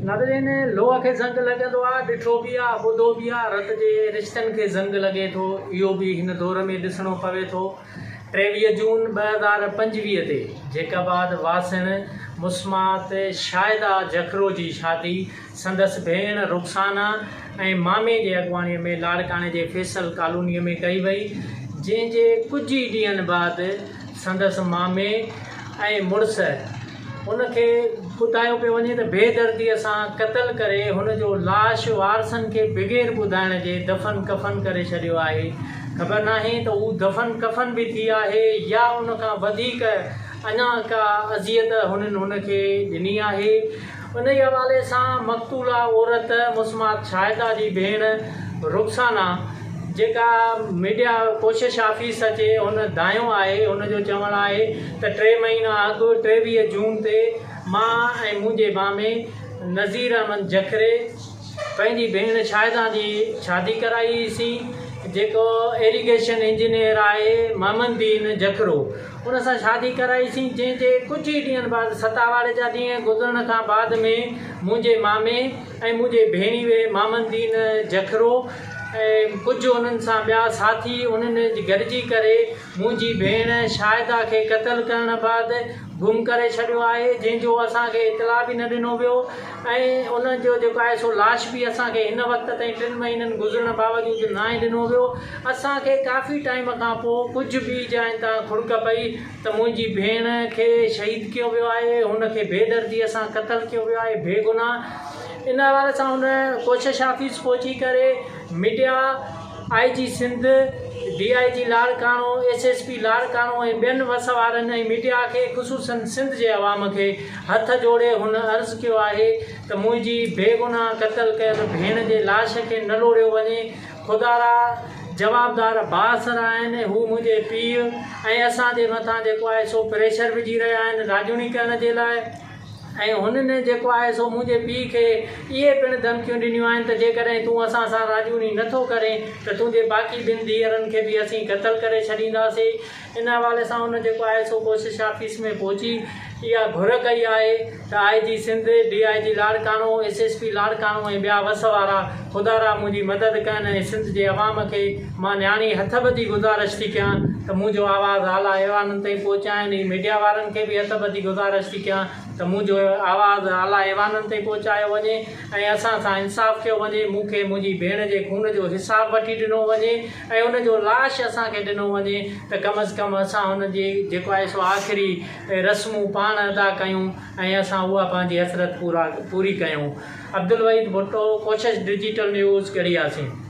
ناظرين لوهه کي زنگ لڳندو آ، ڏٺو به آ، ٻڌو به آ، رت جي رشتن کي زنگ لڳي ٿو، اهو به هن دور ۾ ڏسڻو پوي ٿو. 23 جون 2025 تي جيڪب آباد واسڻ مسمات شاهده جکرو جي شادي سندس ڀيڻ رخسانه ۽ مامي جي اڳواڻي ۾ لاڙڪاڻي جي فيصل ڪالوني ۾ ڪئي وئي، جنهن جي ڪجهه ئي ڏينهن بعد سندس مامي ۽ مڙس هن کي ٻڌايو پيو وڃي ته بي دردي سان قتل ڪري هن جو لاش وارثن کي بغير ٻڌائڻ جي دفن ڪفن ڪري ڇڏيو آهي. خبر ناهي ته هو دفن ڪفن به ٿي آهي يا ان کان وڌيڪ اڃا ڪا اذيت هنن هن کي ڏني آهي. انهي حوالي سان مقتوله عورت مسمات شاهده جي ڀيڻ رخسانه جيڪا ميڊيا ڪوشش آفيس اچي هن دانهيو آهي هن جو چوڻ آهي ته ٽي مهينا اڳ 23 جون تي مان ۽ منهنجي مامي نذير احمد جکري پنهنجي ڀيڻ شاهده جي شادي ڪرائي هئي سين جيڪو ايريگيشن انجنيئر آهي محمد دين جکرو ان سان شادي ڪرائي سين جنهن جي ڪجهه ئي ڏينهن بعد ستاواڙي جا ڏينهن گذرڻ کان بعد ۾ منهنجي مامي ۽ منهنجي ڀيڻيوي محمد دين جکرو ۽ ڪجهه انهن سان ٻيا ساٿي انهن گڏجي ڪري منهنجي ڀيڻ شاهده کي قتل ڪرڻ بعد گم ڪري ڇڏيو آهي جنهن جو اسان کي اطلاع به نه ڏنو ويو ۽ ان جو جيڪو آهي سو لاش به اسان کي هن وقت تائين ٽن مهينن گذرڻ باوجود ناهي ڏنو ويو اسان کي ڪافي ٽائيم کان پوء ڪجهه ٻي جاين تان کڙڪ پئي ته منهنجي ڀيڻ کي شهيد ڪيو ويو آهي هن کي بي دردي سان قتل ڪيو ويو آهي بي گناهه ان حوالي سان هن ڪوشش آفيس پهچي ڪري media I G Sindh, D I G Larkana, S S P Larkana ۽ ٻين وس وارن ۽ ميڊيا کي خصوصن سنڌ جي عوام کي هٿ جوڙي هن عرض ڪيو آهي ته منهنجي بيگناهه قتل ڪيل ڀيڻ جي لاش کي نه لوڙهيو وڃي خدارا جوابدار بااثر آهن هو منهنجي پيء ۽ اسان جي مٿان جيڪو آهي سو پريشر وجهي رهيا آهن راڄوڻي ڪرڻ جي لاء. ۽ هنن جيڪو آهي سو منهنجي پيء کي اهي پڻ ڌمڪيون ڏنيون آهن ته جيڪڏهن تون اسان سان راڄوڻي نه ٿو ڪرين ته تنهنجي باقي ٻن ڌيئرن کي به اسين قتل ڪري ڇڏينداسين. ان حوالي سان هن جيڪو آهي سو ڪوشش آفيس ۾ پهچي اها گهر ڪئي آهي ته I G Sindh, D I G Larkana, S S P Larkana ۽ ٻيا وس وارا خدارا منهنجي مدد ڪن ۽ سنڌ جي عوام کي مان نياڻي هٿ ٻڌي گذارش ٿي ڪيان ته منهنجو آواز اعليٰ ايوانن تائين پهچائين ۽ ميڊيا وارن کي به هٿ ٻڌي گذارش ٿي ڪيان ته منهنجو آواز اعليٰ ايوانن تائين پهچايو وڃي ۽ اسان سان انصاف ڪيو وڃي مون کي منهنجي ڀيڻ جي خون جو حساب وٺي ڏنو وڃي ۽ ان جو لاش اسان کي ڏنو وڃي ته ڪم از ڪم اسان ان جي جيڪو آهي سو آخري رسمون پاڻ ادا ڪيون ۽ اسان اها پنهنجي حسرت پورا پوري ڪيون. عبدالوحيد ڀٽو، ڪوشش ڊجيٽل نيوز، ڳڙهي ياسين.